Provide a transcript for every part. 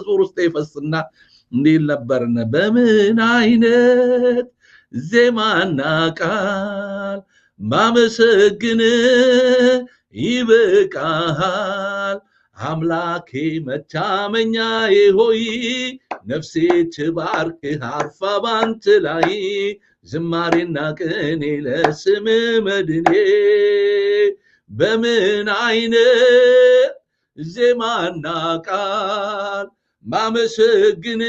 መዝሙር ውስጥ ይፈስና እንዲህ ይል ነበርነ፣ በምን አይነት ዜማና ቃል ማመሰግን ይበቃሃል፣ አምላኬ መታመኛዬ ሆይ፣ ነፍሴ ትባርክህ አርፋ ባንተ ላይ፣ ዝማሬና ቅኔ ለስም መድኔ። በምን አይነት ዜማና ቃል ማመሰግን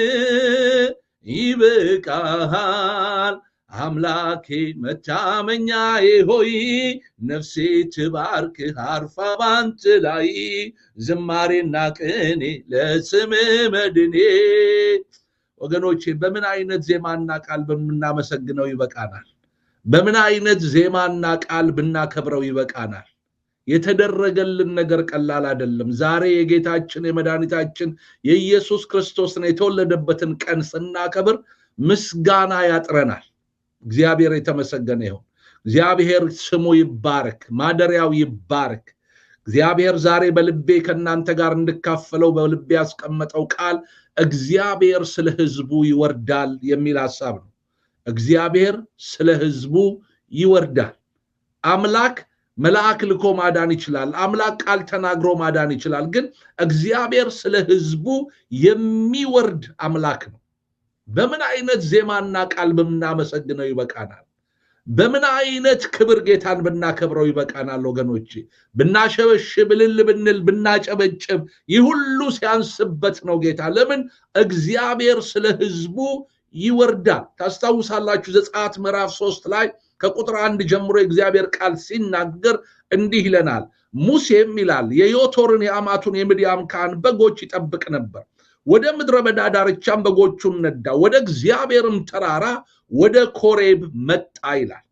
ይበቃሃል፣ አምላኬ መታመኛዬ ሆይ፣ ነፍሴ ትባርክህ አርፋ ባንተ ላይ፣ ዝማሬና ቅኔ ለስም መድኔ። ወገኖቼ፣ በምን አይነት ዜማና ቃል ብናመሰግነው ይበቃናል? በምን አይነት ዜማና ቃል ብናከብረው ይበቃናል? የተደረገልን ነገር ቀላል አይደለም። ዛሬ የጌታችን የመድኃኒታችን የኢየሱስ ክርስቶስን የተወለደበትን ቀን ስናከብር ምስጋና ያጥረናል። እግዚአብሔር የተመሰገነ ይሁን። እግዚአብሔር ስሙ ይባረክ፣ ማደሪያው ይባረክ። እግዚአብሔር ዛሬ በልቤ ከእናንተ ጋር እንድካፈለው በልቤ ያስቀመጠው ቃል እግዚአብሔር ስለ ሕዝቡ ይወርዳል የሚል ሐሳብ ነው። እግዚአብሔር ስለ ሕዝቡ ይወርዳል። አምላክ መልአክ ልኮ ማዳን ይችላል። አምላክ ቃል ተናግሮ ማዳን ይችላል። ግን እግዚአብሔር ስለ ሕዝቡ የሚወርድ አምላክ ነው። በምን አይነት ዜማና ቃል ብናመሰግነው ይበቃናል? በምን አይነት ክብር ጌታን ብናከብረው ይበቃናል? ወገኖቼ፣ ብናሸበሽብ፣ እልል ብንል፣ ብናጨበጭብ ይህ ሁሉ ሲያንስበት ነው ጌታ። ለምን? እግዚአብሔር ስለ ሕዝቡ ይወርዳል። ታስታውሳላችሁ፣ ዘጸአት ምዕራፍ 3 ላይ ከቁጥር 1 ጀምሮ የእግዚአብሔር ቃል ሲናገር እንዲህ ይለናል። ሙሴም ይላል የዮቶርን የአማቱን የምድያም ካህን በጎች ይጠብቅ ነበር። ወደ ምድረ በዳ ዳርቻም በጎቹን ነዳ፣ ወደ እግዚአብሔርም ተራራ ወደ ኮሬብ መጣ ይላል።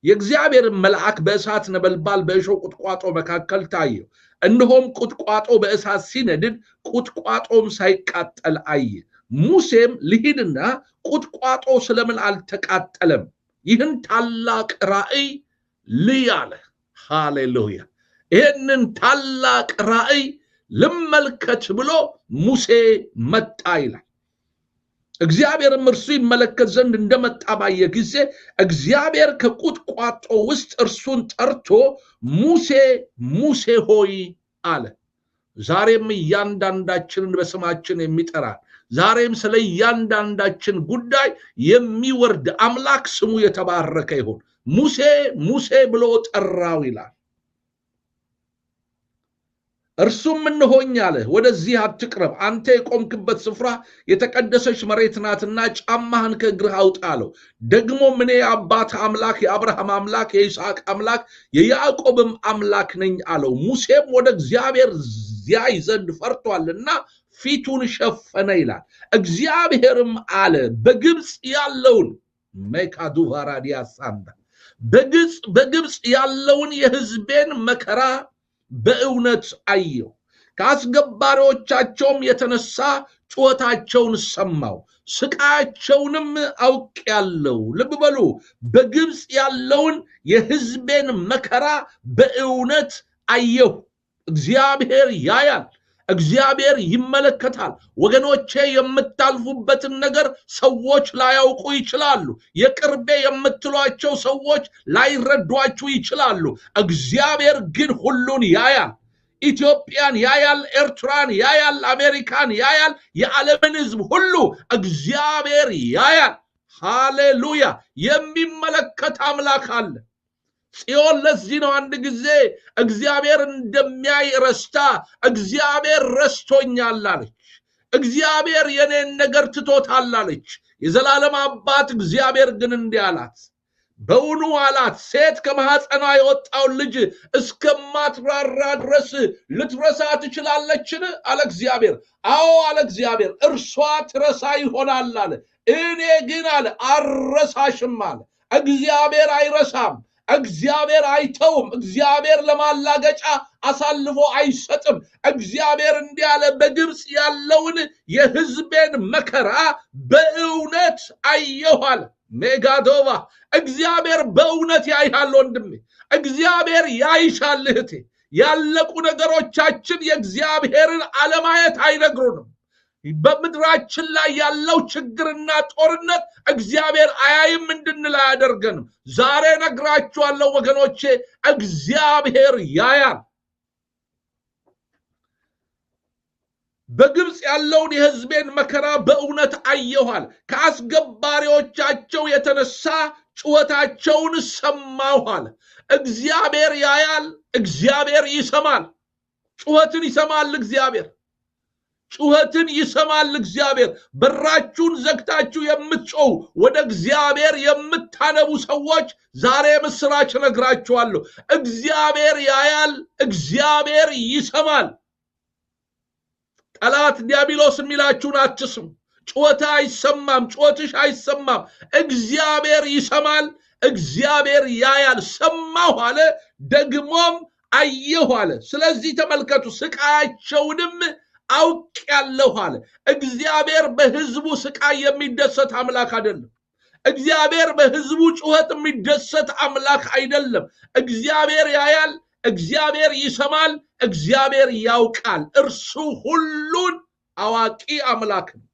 የእግዚአብሔርም መልአክ በእሳት ነበልባል በእሾህ ቁጥቋጦ መካከል ታየው። እነሆም ቁጥቋጦ በእሳት ሲነድድ ቁጥቋጦም ሳይቃጠል አየ። ሙሴም ልሂድና ቁጥቋጦ ስለምን አልተቃጠለም? ይህን ታላቅ ራእይ ልይ አለ። ሃሌሉያ! ይህንን ታላቅ ራእይ ልመልከት ብሎ ሙሴ መጣ ይላል። እግዚአብሔርም እርሱ ይመለከት ዘንድ እንደመጣ ባየ ጊዜ እግዚአብሔር ከቁጥቋጦ ውስጥ እርሱን ጠርቶ ሙሴ፣ ሙሴ ሆይ አለ። ዛሬም እያንዳንዳችንን በስማችን የሚጠራ፣ ዛሬም ስለ እያንዳንዳችን ጉዳይ የሚወርድ አምላክ ስሙ የተባረከ ይሁን። ሙሴ፣ ሙሴ ብሎ ጠራው ይላል። እርሱም እነሆኝ አለ። ወደዚህ አትቅረብ፣ አንተ የቆምክበት ስፍራ የተቀደሰች መሬት ናትና ጫማህን ከእግርህ አውጣ አለው። ደግሞም እኔ የአባትህ አምላክ፣ የአብርሃም አምላክ፣ የይስሐቅ አምላክ፣ የያዕቆብም አምላክ ነኝ አለው። ሙሴም ወደ እግዚአብሔር ያይ ዘንድ ፈርቷልና ፊቱን ሸፈነ ይላል። እግዚአብሔርም አለ፣ በግብፅ ያለውን ሜካዱቫራዲያ ሳንዳ በግብፅ ያለውን የሕዝቤን መከራ በእውነት አየሁ። ከአስገባሪዎቻቸውም የተነሳ ጩኸታቸውን ሰማሁ፣ ስቃያቸውንም አውቄአለሁ። ልብ በሉ፣ በግብፅ ያለውን የሕዝቤን መከራ በእውነት አየሁ። እግዚአብሔር ያያል። እግዚአብሔር ይመለከታል። ወገኖቼ፣ የምታልፉበትን ነገር ሰዎች ላያውቁ ይችላሉ። የቅርቤ የምትሏቸው ሰዎች ላይረዷችሁ ይችላሉ። እግዚአብሔር ግን ሁሉን ያያል። ኢትዮጵያን ያያል፣ ኤርትራን ያያል፣ አሜሪካን ያያል፣ የዓለምን ሕዝብ ሁሉ እግዚአብሔር ያያል። ሃሌሉያ! የሚመለከት አምላክ አለ። ጽዮን ለዚህ ነው አንድ ጊዜ እግዚአብሔር እንደሚያይ ረስታ እግዚአብሔር ረስቶኛል አለች። እግዚአብሔር የኔን ነገር ትቶታል አለች። የዘላለም አባት እግዚአብሔር ግን እንዲህ አላት። በውኑ አላት፣ ሴት ከማኅፀኗ የወጣውን ልጅ እስከማትራራ ድረስ ልትረሳ ትችላለችን? አለ እግዚአብሔር። አዎ አለ እግዚአብሔር፣ እርሷ ትረሳ ይሆናል አለ። እኔ ግን አለ አልረሳሽም አለ። እግዚአብሔር አይረሳም። እግዚአብሔር አይተውም። እግዚአብሔር ለማላገጫ አሳልፎ አይሰጥም። እግዚአብሔር እንዲህ አለ፣ በግብፅ ያለውን የሕዝቤን መከራ በእውነት አየሁ አለ። ሜጋዶቫ፣ እግዚአብሔር በእውነት ያይሃል ወንድሜ። እግዚአብሔር ያይሻል እህቴ። ያለቁ ነገሮቻችን የእግዚአብሔርን አለማየት አይነግሩንም። በምድራችን ላይ ያለው ችግርና ጦርነት እግዚአብሔር አያይም እንድንል አያደርገንም። ዛሬ ነግራችኋለሁ ወገኖቼ፣ እግዚአብሔር ያያል። በግብፅ ያለውን የሕዝቤን መከራ በእውነት አየኋል። ከአስገባሪዎቻቸው የተነሳ ጩኸታቸውን ሰማኋል። እግዚአብሔር ያያል፣ እግዚአብሔር ይሰማል። ጩኸትን ይሰማል እግዚአብሔር። ጩኸትን ይሰማል እግዚአብሔር። በራችሁን ዘግታችሁ የምትጮሁ፣ ወደ እግዚአብሔር የምታነቡ ሰዎች ዛሬ ምስራች እነግራችኋለሁ። እግዚአብሔር ያያል፣ እግዚአብሔር ይሰማል። ጠላት ዲያብሎስ የሚላችሁን አትስሙ። ጩኸት አይሰማም፣ ጩኸትሽ አይሰማም። እግዚአብሔር ይሰማል፣ እግዚአብሔር ያያል። ሰማሁ አለ፣ ደግሞም አየሁ አለ። ስለዚህ ተመልከቱ፣ ስቃያቸውንም አውቄአለሁ አለ። እግዚአብሔር በሕዝቡ ስቃይ የሚደሰት አምላክ አይደለም። እግዚአብሔር በሕዝቡ ጩኸት የሚደሰት አምላክ አይደለም። እግዚአብሔር ያያል፣ እግዚአብሔር ይሰማል፣ እግዚአብሔር ያውቃል። እርሱ ሁሉን አዋቂ አምላክ ነው።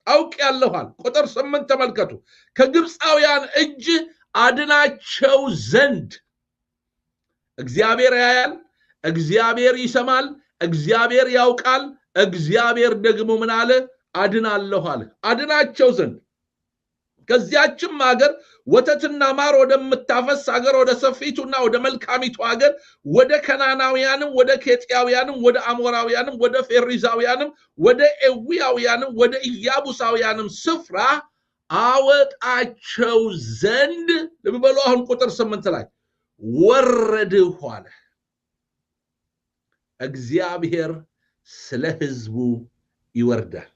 አውቄአለሁ አለ። ቁጥር 8 ተመልከቱ። ከግብፃውያን እጅ አድናቸው ዘንድ። እግዚአብሔር ያያል፣ እግዚአብሔር ይሰማል፣ እግዚአብሔር ያውቃል። እግዚአብሔር ደግሞ ምን አለ? አድናለሁ አለ። አድናቸው ዘንድ ከዚያችም ሀገር ወተትና ማር ወደምታፈስ ሀገር፣ ወደ ሰፊቱና ወደ መልካሚቱ ሀገር፣ ወደ ከናናውያንም፣ ወደ ኬጢያውያንም፣ ወደ አሞራውያንም፣ ወደ ፌሪዛውያንም፣ ወደ ኤዊያውያንም፣ ወደ ኢያቡሳውያንም ስፍራ አወጣቸው ዘንድ። ልብ በሉ አሁን ቁጥር 8 ላይ ወረድሁ አለ። እግዚአብሔር ስለ ሕዝቡ ይወርዳል።